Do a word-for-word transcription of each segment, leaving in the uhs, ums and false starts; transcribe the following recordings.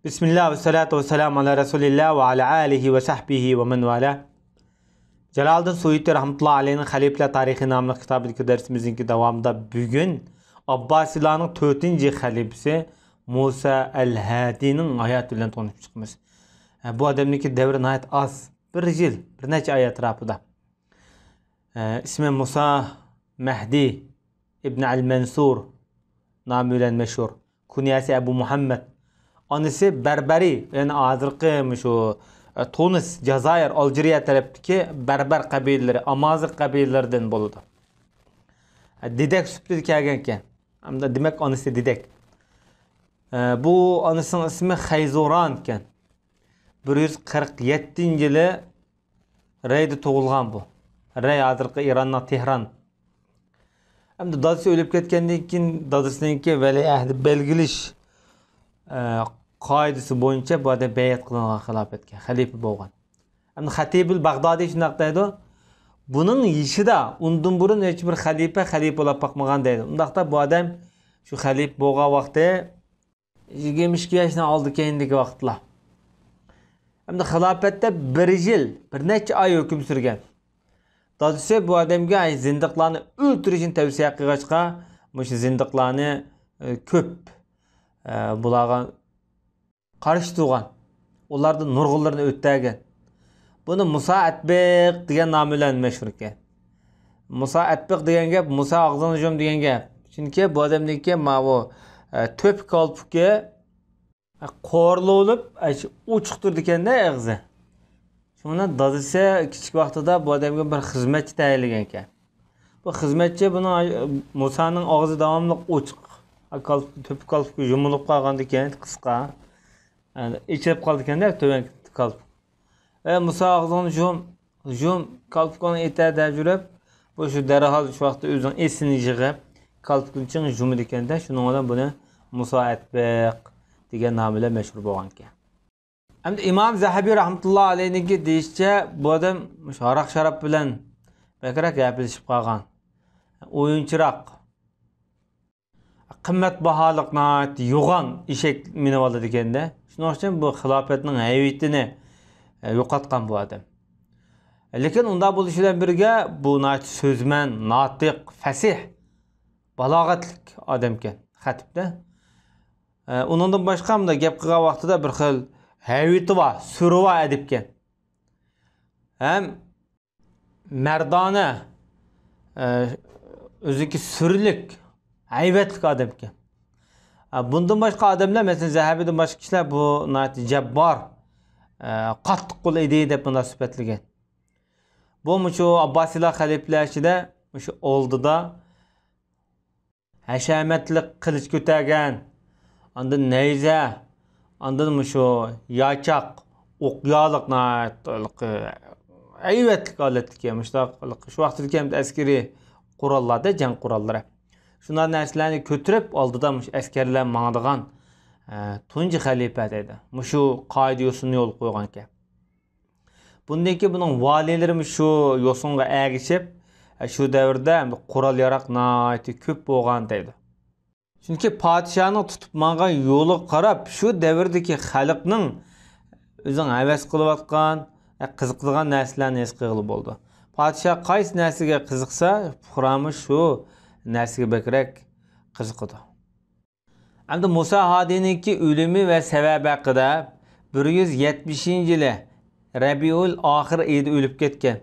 بىسمىللا ۋەسسالاتۇ ۋەسسالامۇ ئالا رەسۇلىللا ۋە ئالا ئالىھى ۋە سەھبىھى ۋە مەن ۋالا. جالالىدىن سۇيۇتى رەھمەتۇللا ئەلەيھنىڭ خەلىپىلەر تارىخى ناملىق كىتابىدىكى دەرسىمىزنىڭكى داۋامىدا بۈگۈن ئابباسىيلارنىڭ تۆتىنچى خەلىپىسى مۇسا ئەل ھادىنىڭ ھاياتى بىلەن تونۇشۇپ چىقىمىز. ھە، بۇ ئادەمنىڭكى دەۋرى ناھايىتى ئاز. بىر يىل، بىر نەچچە ئاي ئەتراپىدا. ئە، ئىسمى مۇسا مەھدى ئىبن ئەل مەنسۇر نامى بىلەن مەشھۇر. كۇنيەسى ئەبۇ مۇھەممەد. ئانىسى بەربەرى، يەنى ھازىرقى مۇشۇ، ئە، تۇنىس، جازايىر، ئالجىرىيە تەرەپتىكى بەربەر قەبىلىلىرى، ئامازىغ قەبىلىلىرىدىن بولىدۇ. ئە، دېدەك سۈپىتىدە كەلگەنكەن. ھەمدە دېمەك، ئانىسى دېدەك. ئە، بۇ ئانىسىنىڭ ئىسمى خەيزۇران ئىكەن. بىر يۈز قىرىق يەتتىنچى يىلى رەيدە تۇغۇلغان بۇ. رەي ھازىرقى ئىراننىڭ تېھران. ئەمدى دادىسى ئۆلۈپ كەتكەندىن كېيىن دادىسىنىڭكى ۋەلىئەھدى بەلگىلىش، ئە، قائىدىسى بويىچە بۇ ئادەم بەيئەت قىلىنغان خىلاپەتكە، خەلىپە بولغان. ئەمدى خەتىبۇل باغدادىي شۇنداق دەيدۇ، بۇنىڭ يېشىدا ئۇندىن بۇرۇن ھېچ بىر خەلىپە خەلىپە بولاپ باقمىغان دەيدۇ. ئۇنداقتا بۇ ئادەم شۇ خەلىپە بولغان ۋاقتى يىگىرمە ئىككى ياشنىڭ ئالدى كەينىدىكى ۋاقىتلار. ئەمدى خىلاپەتتە بىر يىل، بىر نەچچە ئاي ھۆكۈم سۈرگەن. دادىسى بۇ ئادەمگە، ئاي، زىندىقلارنى ئۆلتۈرۈشنى تەۋسىيە قىلغاچقا، مۇشۇ زىندىقلارنى، ئە، كۆپ، ئە، بۇلارغا قارشى تۇرغان، ئۇلاردىن نۇرغۇنلىرىنى ئۆلتۈرگەن. بۇنى مۇسا ئەتبىق دېگەن نامى بىلەن مەشھۇر ئىكەن. مۇسا ئەتبىق دېگەن گەپ، مۇسا ئاغزىنى يۇم دېگەن گەپ. چۈنكى بۇ ئادەمنىڭكى ماۋۇ، ئە، تۆپە كالپۇكى، ئە، قورۇلۇپ، ئە، ئوچۇق تۇرىدىكەن-دە ئېغىزى. شۇنىڭ بىلەن دادىسى كىچىك ۋاقتىدا بۇ ئادەمگە بىر خىزمەتچى تەيىنلىگەنكەن. بۇ خىزمەتچى بۇنىڭ، مۇسانىڭ ئاغزى داۋاملىق ئوچۇق. كالپۇك، تۆپە كالپۇكى يۇمۇلۇپ قالغاندىكىن قىسقا. يەنى ئېچىلىپ قالىدىكەن-دە تۆۋەنكى كالپۇك. ئەي مۇسا، ئاغزىڭنى يۇم، يۇم، كالپۇكۇڭنى ئېتە دەپ يۈرۈپ، بۇ شۇ دەرھال شۇ ۋاقىتتا ئۆزىنىڭ ئېسىنى يىغىپ، كالپۇكىنى چىڭ يۇمىدىكەن-دە، شۇنىڭ بىلەن بۇنى مۇسا ئەتبىق دېگەن نام بىلەن مەشھۇر بولغانىكەن. ئەمدى ئىمام زەھەبى رەھمەتۇللا ئەلەيھنىڭكى دېيىشىچە، بۇ ئادەم مۇشۇ ھاراق-شاراب بىلەن بەكرەك ھەپىلىشىپ قالغان. ئويۇنچىراق، قىممەت باھالىق ناھايىتى يوغان ئېشەك مىنىۋالىدىكەن-دە. شۇنىڭ ئۈچۈن بۇ خىلاپەتنىڭ ھەيۋىتىنى، ئە، يوقاتقان بۇ ئادەم. لېكىن ئۇنداق بولۇشى بىلەن بىرگە، بۇ ناھايىتى سۆزمەن، ناتىق، فەسىھ، بالاغەتلىك ئادەمكەن خەتىپتە. ئە، ئۇنىڭدىن باشقا مۇنداق گەپ قىلغان ۋاقتىدا بىر خىل ھەيۋىتى بار، سۈرى بار ئەدىپكەن. ھەم مەردانە، ئە، ئۆزىنىڭكى سۈرلۈك، ھەيۋەتلىك ئادەمكەن. ئە، بۇندىن باشقا ئادەملەر، مەسىلەن، زەھەبىدىن باشقا كىشىلەر بۇ ناھايىتى جەببار، ئە، قاتتىق قول ئىدى دەپ مۇنداق سۈپەتلىگەن. بۇ مۇشۇ ئابباسىيلار خەلىپىلەر ئىچىدە مۇشۇ ئالدىدا ھەشەمەتلىك قىلىچ كۆتەرگەن، ئاندىن نەيزە، ئاندىن مۇشۇ ياچاق، ئوقيالىق ناھايىتى ھەيۋەتلىك ھالەتتىكى مۇشۇنداق شۇ ۋاقىتتىكى ئەسكىرىي قوراللاردا، جەڭ قوراللىرى. شۇنداق نەرسىلەرنى كۆتۈرۈپ، ئالدىدا مۇشۇ ئەسكەرلەر ماڭىدىغان، ئە، تۇنجى خەلىپە دەيدۇ. مۇشۇ قائىدە يوسۇننى يولغا قويغانىكەن. بۇندىن كېيىن بۇنىڭ ۋالىيلىرىمۇ شۇ يوسۇنغا ئەگىشىپ، شۇ دەۋردە قورال-ياراق ناھايىتى كۆپ بولغان دەيدۇ. چۈنكى پادىشاھنىڭ تۇتۇپ ماڭغان يولىغا قاراپ، شۇ دەۋردىكى خەلقنىڭ ئۆزىنىڭ ھەۋەس قىلىۋاتقان، قىزىقىدىغان نەرسىلەرنى ھېس قىلغىلى بولىدۇ. پادىشاھ قايسى نەرسىگە قىزىقسا، پۇقرامۇ شۇ نەرسىگە بەكرەك قىزىقىدۇ. ئەمدى مۇسا ھادىنىڭكى ئۆلۈمى ۋە سەۋەبى ھەققىدە، بىر يۈز يەتمىشىنچى يىلى رەبىئۇل ئاخىر ئېيىدا ئۆلۈپ كەتكەن.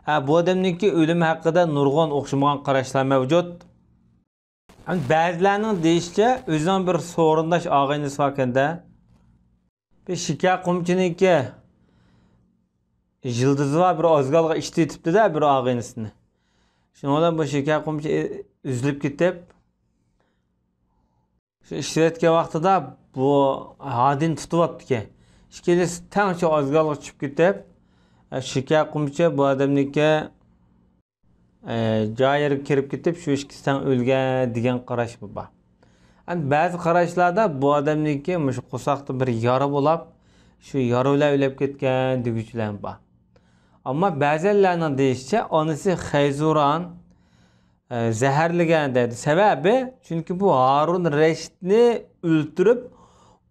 ھە، بۇ ئادەمنىڭكى ئۆلۈمى ھەققىدە نۇرغۇن ئوخشىمىغان قاراشلار مەۋجۇت. ئەمدى بەزىلەرنىڭ دېيىشىچە، ئۆزىنىڭ بىر سورۇنداش ئاغىنىسى باركەن-دە. بىر شېكەر قۇمچىنىڭكى يىلتىزى بار، بىر ئازگالغا ئىشلىتىپتۇ-دە بىر ئاغىنىسىنى. شۇنىڭ بىلەن بۇ شېكەر قۇمچى ئۈزۈلۈپ كېتىپ، شۇ ئىشلەتكەن ۋاقتىدا بۇ ھادىنى تۇتۇۋاپتىكەن. ئىككىلىسى تەڭ شۇ ئازگالغا چۈشۈپ كېتىپ، شېكەر قۇمچى بۇ ئادەمنىڭكى، ئە، جايىغا كىرىپ كېتىپ، شۇ ئىككىسى تەڭ ئۆلگەن دېگەن قاراشمۇ بار. ئەمدى بەزى قاراشلاردا بۇ ئادەمنىڭكى مۇشۇ قورساقتا بىر يارا بولاپ، شۇ يارا بىلەن ئۆلۈپ كەتكەن دېگۈچىلەر بار. ئەمما بەزەنلەرنىڭ دېيىشىچە، ئانىسى خەيزۇران ئە، زەھەرلىگەن دەيدۇ. سەۋەبى، چۈنكى بۇ ھارۇن رەشىدنى ئۆلتۈرۈپ،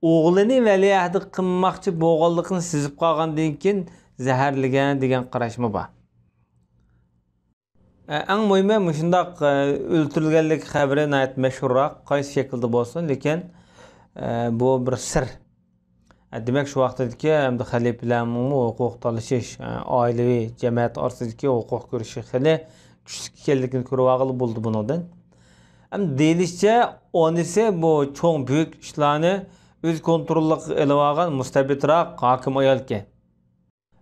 ئوغلىنى ۋەلىئەھدى قىلماقچى بولغانلىقىنى سېزىپ قالغاندىن كېيىن زەھەرلىگەن دېگەن قاراشمۇ بار. ئەڭ مۇھىمى، مۇشۇنداق ئۆلتۈرۈلگەنلىك خەۋىرى ناھايىتى مەشھۇرراق، قايسى شەكىلدە بولسۇن، لېكىن بۇ بىر سىر. دېمەك، شۇ ۋاقىتتىكى ھەمدە خەلىپىلەرنىڭمۇ ھوقۇق تالىشىش، ئائىلىۋى جەمەت ئارىسىدىكى ھوقۇق كۈرىشى خېلى كۈچلۈك ئىكەنلىكىنى كۆرۈۋالغىلى بولىدۇ بۇنىڭدىن. ھەم دېيىلىشىچە، ئانىسى بۇ چوڭ بۈيۈك ئىشلارنى ئۆز كونتروللۇقىغا ئېلىۋالغان مۇستەبىتراق ھاكىم ئايالكەن.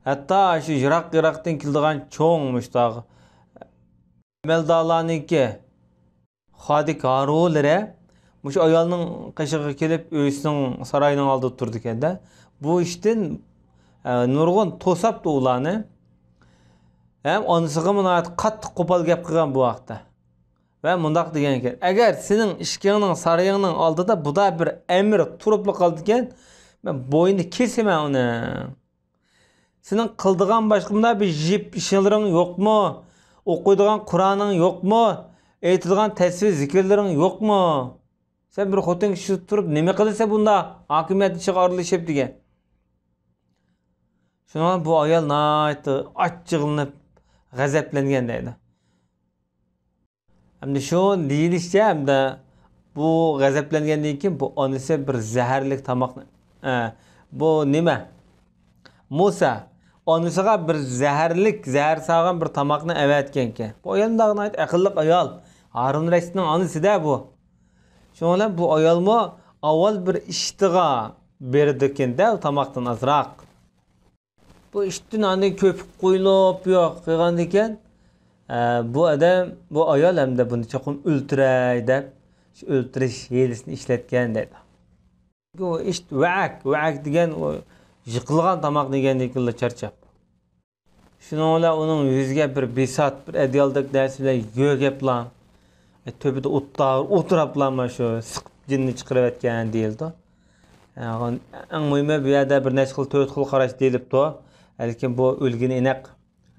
ھەتتا شۇ يىراق-يىراقتىن كېلىدىغان چوڭ مۇشتاق ئەمەلدارلارنىڭكى خادىك ھارۇلىرى مۇشۇ ئايالنىڭ قېشىغا كېلىپ، ئۆيىسىنىڭ، ساراينىڭ ئالدىدا تۇرىدىكەن-دە. بۇ ئىشتىن، ئە، نۇرغۇن توساپتۇ ئۇلارنى. ھەم ئانىسىغىمۇ ناھايىتى قاتتىق قوپال گەپ قىلغان بۇ ھەقتە. ۋە مۇنداق دېگەنكەن، «ئەگەر سېنىڭ ئىشىكىڭنىڭ، سارايىڭنىڭ ئالدىدا بۇدا بىر ئەمىر تۇرۇپلا قالىدىكەن، مەن بوينىنى كېسىمەن ئۇنىڭ.» سېنىڭ قىلىدىغان باشقا مۇنداق بىر يىپ ئىشلىرىڭ يوقمۇ؟ ئوقۇيدىغان قۇرئانىڭ يوقمۇ؟ ئېيتىدىغان تەسۋى زىكىرلىرىڭ يوقمۇ؟ سەن بىر خوتۇن كىشى تۇرۇپ نېمە قىلىسەن بۇنداق ھاكىمىيەت ئىشىغا ئارىلىشىپ دېگەن. شۇنىڭ بىلەن بۇ ئايال ناھايىتى ئاچچىقلىنىپ، غەزەپلەنگەن دەيدۇ. ئەمدى شۇ دېيىلىشىچە، ئەمدى بۇ غەزەپلەنگەندىن كېيىن بۇ ئانىسى بىر زەھەرلىك تاماقنى، ئە، بۇ نېمە؟ مۇسا ئانىسىغا بىر زەھەرلىك، زەھەر سالغان بىر تاماقنى ئەۋەتكەنكەن. بۇ ئايال مۇنداق ناھايىتى ئەقىللىق ئايال. ھارۇن رەشىدنىڭ ئانىسى-دە بۇ. شۇنىڭ بىلەن بۇ ئايالمۇ ئاۋۋال بىر ئىشتىغا بېرىدىكەن-دە، تاماقتىن ئازراق. بۇ ئىشتىن ئاندىن كۆپۈك قۇيۇلۇپ يوق قىلغاندىكىن، ئە، بۇ ئادەم، بۇ ئايال ھەمدە بۇنى چوقۇم ئۆلتۈرەي دەپ، شۇ ئۆلتۈرۈش ھىيلىسىنى ئىشلەتكەن دەيدۇ. بۇ ئىشت ۋەئەك، ۋەئەك دېگەن ئۇ يىقىلغان تاماق دېگەندىكىنلا چارچاپ. شۇنىڭ بىلەن ئۇنىڭ يۈزىگە بىر بىسات، بىر ئەدىيالدەك نەرسە بىلەن يۆگەپلا، تۆپىدە ئوتتا ئولتۇراپلا مانا شۇ سىقىپ جېنىنى چىقىرىۋەتكەن دېيىلىدۇ. ئەڭ مۇھىمى، بۇ يەردە بىر نەچچە خىل، تۆت خىل قاراش دېيىلىپتۇ. لېكىن بۇ ئۆلگىنى ئېنىق.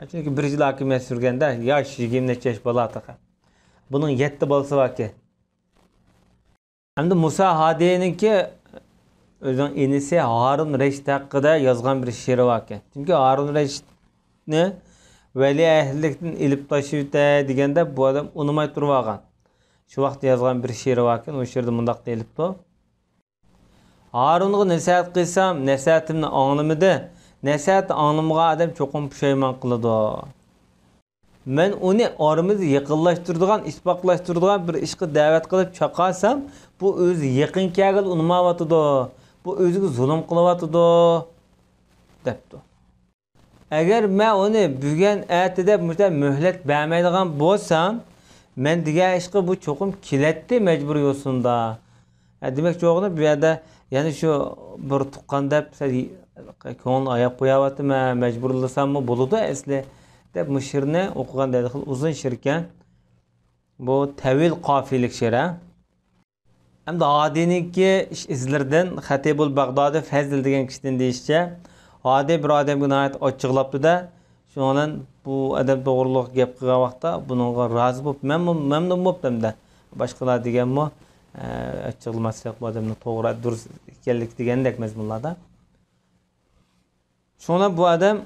چۈنكى بىر يىل ھاكىمىيەت سۈرگەندە، ياش، يىگىرمە نەچچە ياش بالا تېخى. بۇنىڭ يەتتە بالىسى باركەن. ئەمدى مۇسا ھادىينىڭكى ئۆزىنىڭ ئىنىسى ھارۇن رەشىد ھەققىدە يازغان بىر شېئىرى باركەن. چۈنكى ھارۇن رەشىدنى ۋەلىئەھدىلىكتىن ئېلىپ تاشلىۋېتەي دېگەندە، بۇ ئادەم ئۇنىماي تۇرۇۋالغان. شۇ ۋاقىتتا يازغان بىر شېئىرى باركەن، ئۇ شېئىردا مۇنداق دېيىلىپتۇ: «ھارۇنغا نەسىھەت قىلسام، نەسىھەتىمنى ئاڭلىمىدى. نەسىھەتنى ئاڭلىمىغان ئادەم چوقۇم پۇشايمان قىلىدۇ. مەن ئۇنى ئارىمىزنى يېقىنلاشتۇرىدىغان، ئىتتىپاقلاشتۇرىدىغان بىر ئىشقا دەۋەت قىلىپ چاقىرسام، بۇ ئۆزى يېقىن كەلگىلى ئۇنىمايۋاتىدۇ. بۇ ئۆزىگە زۇلۇم قىلىۋاتىدۇ» دەپتۇ. «ئەگەر مەن ئۇنى بۈگۈن، ئەتە دەپ مۇشۇنداق مۆھلەت بەرمەيدىغان بولسام، مەن دېگەن ئىشقا بۇ چوقۇم كېلەتتى مەجبۇرىي يوسۇندا.» ھە، دېمەكچى بولغىنىم، بۇ يەردە يەنە شۇ بىر تۇغقان دەپ سەل كۆڭلىنى ئاياپ قوياۋاتىمەن، مەجبۇرلىساممۇ بولىدۇ ئەسلى دەپ مۇشۇ شېئىرنى ئوقۇغان دەيدۇ. خېلى ئۇزۇن شېئىركەن. بۇ تەۋىل قاپىيىلىك شېئىر، ھە. ئەمدى ھادىينىڭكى ئىش ئىزلىرىدىن خەتىبۇل باغدادى فەزل دېگەن كىشىدىن دېيىشىچە، ھادىي بىر ئادەمگە ناھايىتى ئاچچىقلاپتۇ-دە، شۇنىڭ بىلەن بۇ ئادەم توغرۇلۇق گەپ قىلغان ۋاقىتتا بۇنىڭغا رازى بولۇپ، مەمنۇن، مەمنۇن بولۇپتۇ ھەمدە. باشقىلار دېگەنمۇ، ئە، ئاچچىقلىماسلىق، بۇ ئادەمنىڭ توغرا، دۇرۇس ئىكەنلىك دېگەندەك مەزمۇنلاردا. شۇڭا بۇ ئادەم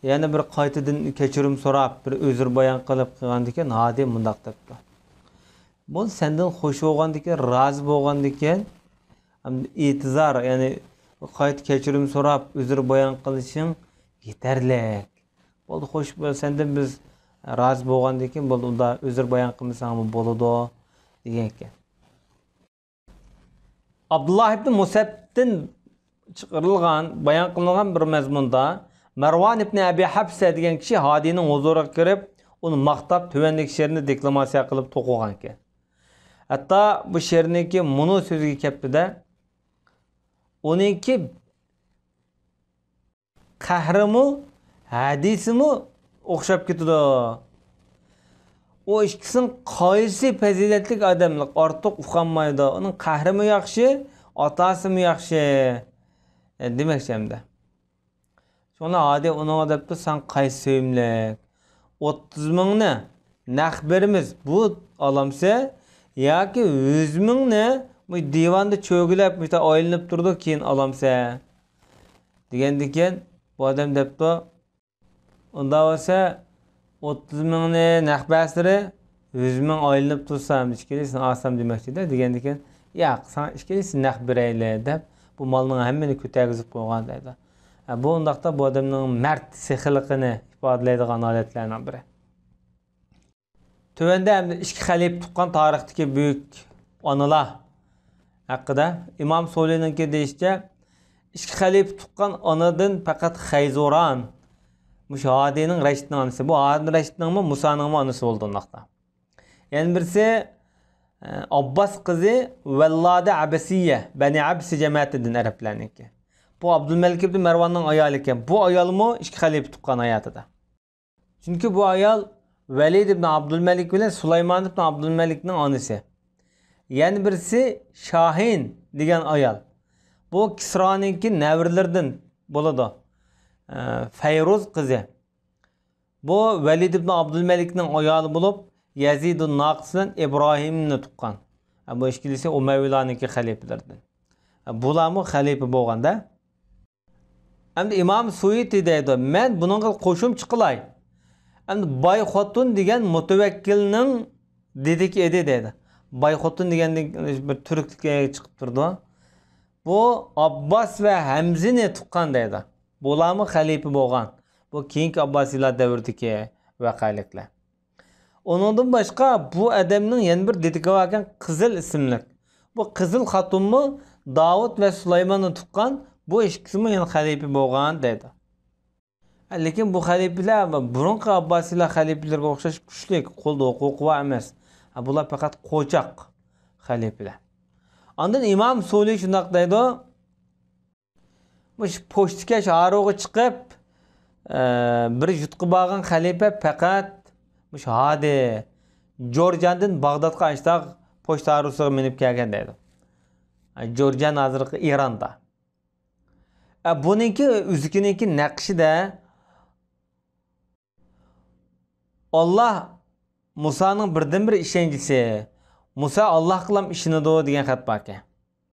يەنە بىر قايتىدىن كەچۈرۈم سوراپ، بىر ئۆزرە بايان قىلىپ قىلغاندىكىن، ھادى مۇنداق دەپتۇ: «بولدى، سەندىن خوش بولغاندىكىن، رازى بولغاندىكىن، ئەمدى ئېتىزار، يەنى قايتا كەچۈرۈم سوراپ، ئۆزرە بايان قىلىشىڭ يېتەرلىك. بولدى، خوش بول، سەندىن بىز رازى بولغاندىكىن، بولدى، ئۇندا ئۆزرە بايان قىلمىساڭمۇ بولىدۇ» دېگەنكەن. ئابدۇللا ئىبنى مۇسەبتىن چىقىرىلغان، بايان قىلىنغان بىر مەزمۇندا، مەرۋان ئىبنى ئەبى ھەپسە دېگەن كىشى ھادىينىڭ ھۇزۇرىغا كىرىپ، ئۇنى ماختاپ، تۆۋەندىكى شېئىرنى دېكلاماتسىيە قىلىپ توقۇغانىكەن. ھەتتا بۇ شېئىرنىڭكى مۇنۇ سۆزىگە كەپتۇ-دە، ئۇنىڭكى قەھرىمۇ، ھەدىسىمۇ ئوخشاپ كېتىدۇ. ئۇ ئىككىسىنىڭ قايسى پەزىلەتلىك ئادەملىك ئارتۇق ئۇقالمايدۇ. ئۇنىڭ قەھرىمۇ ياخشى، ئاتاسىمۇ ياخشى. ئە، دېمەكچى ئەمدى. شۇڭا ھادى ئۇنىڭغا دەپتۇ، سەن قايسى سۆيۈملۈك؟ ئوتتۇز مىڭنى نەق بېرىمىز، بۇ ئالامسە، ياكى يۈز مىڭنى مۇشۇ دىۋاندا چۆگىلەپ، مۇشۇ ئايلىنىپ تۇرىدۇ، كېيىن ئالامسەن دېگەندىكىن، بۇ ئادەم دەپتۇ، ئۇنداق بولسا، ئوتتۇز مىڭنى نەق بەرسىلە، يۈز مىڭ ئايلىنىپ تۇرسام، ئىككىلىسىنى ئالسام دېمەكچىدە، دېگەندىكىن، ياق، ساڭا ئىككىلىسىنى نەق بېرەيلى، دەپ، بۇ مالنىڭ ھەممىنى كۆتەرگۈزۈپ قويغان دەيدۇ. ھە، بۇ ئۇنداقتا بۇ ئادەمنىڭ مەرد سېخىيلىقىنى ئىپادىلەيدىغان ھالەتلەرنىڭ بىرى. تۆۋەندە ئەمدى ئىككى خەلىپە تۇغقان تارىختىكى بۈيۈك ئانىلار ھەققىدە. ئىمام سولىنىڭكى دېيىشىچە، ئىككى خەلىپە تۇغقان ئانىدىن پەقەت خەيزۇران، مۇشۇ ھادىنىڭ، رەشىدنىڭ ئانىسى. بۇ ھادىن رەشىدنىڭمۇ، مۇسانىڭمۇ ئانىسى بولىدۇ ئۇنداقتا. يەنە بىرسى، ئە، ئابباس قىزى ۋەللادە ئەبسىيە، بەنى ئەبسى جەمەتىدىن ئەرەبلەرنىڭكى. بۇ ئابدۇلمەلىك ئىبن مەرۋاننىڭ ئايالى ئىكەن. بۇ ئايالمۇ ئىككى خەلىپە تۇغقان ھاياتىدا. چۈنكى بۇ ئايال ۋەلىد ئىبن ئابدۇلمەلىك بىلەن سۇلايمان ئىبن ئابدۇلمەلىكنىڭ ئانىسى. يەنە بىرسى شاھىن دېگەن ئايال. بۇ كىسرانىڭكى نەۋرىلىرىدىن بولىدۇ. ئە، فەيرۇز قىزى. بۇ ۋەلىد ئىبن ئابدۇلمەلىكنىڭ ئايالى بولۇپ، يەزىدۇن ناقىس بىلەن ئىبراھىمنى تۇغقان. ئە، بۇ ئىككىلىسى ئۇمەۋىيلارنىڭكى خەلىپىلىرىدىن. ئە، بۇلارمۇ خەلىپە بولغاندا. ئەمدى ئىمام سۇيۇتى دەيدۇ، مەن بۇنىڭغا قوشۇمچە قىلاي. ئەمدى باي خوتۇن دېگەن مۇتەۋەككىلنىڭ دېدىكى ئىدى دەيدۇ. باي خوتۇن دېگەندىن بىر تۈركلۈككە چىقىپ تۇرىدۇ. بۇ ئابباس ۋە ھەمزىنى تۇغقان دەيدۇ. بۇلارمۇ خەلىپە بولغان. بۇ كېيىنكى ئابباسىيلار دەۋرىدىكى ۋەقەلىكلەر. ئۇنىڭدىن باشقا بۇ ئادەمنىڭ يەنە بىر دېدىكى باركەن، قىزىل ئىسىملىك. بۇ قىزىل خاتۇنمۇ داۋۇت ۋە سۇلايماننى تۇغقان، بۇ ئىككىسىمۇ يەنە خەلىپە بولغان دەيدۇ. لېكىن بۇ خەلىپىلەر بۇرۇنقى ئابباسىيلار خەلىپىلىرىگە ئوخشاش كۈچلۈك، قولدا ھوقۇقى بار ئەمەس. بۇلار پەقەت قوچاق خەلىپىلەر. ئاندىن ئىمام سۇلى شۇنداق دەيدۇ. مۇشۇ پوچتىكەش ھارۇغا چىقىپ، ئە، بىر يۇرتقا بارغان خەلىپە پەقەت مۇشۇ ھادى جورجاندىن باغدادقا ئاشتاق پوچتا ھارۇسىغا مىنىپ كەلگەن دەيدۇ. ئە، جورجان ھازىرقى ئىراندا. ئە، بۇنىڭكى ئۆزىكىنىڭكى نەقىشىدە ئاللا مۇسانىڭ بىردىنبىر ئىشەنچىسى، مۇسا ئاللاھقىلام ئىشىنىدۇ دېگەن خەت باركەن.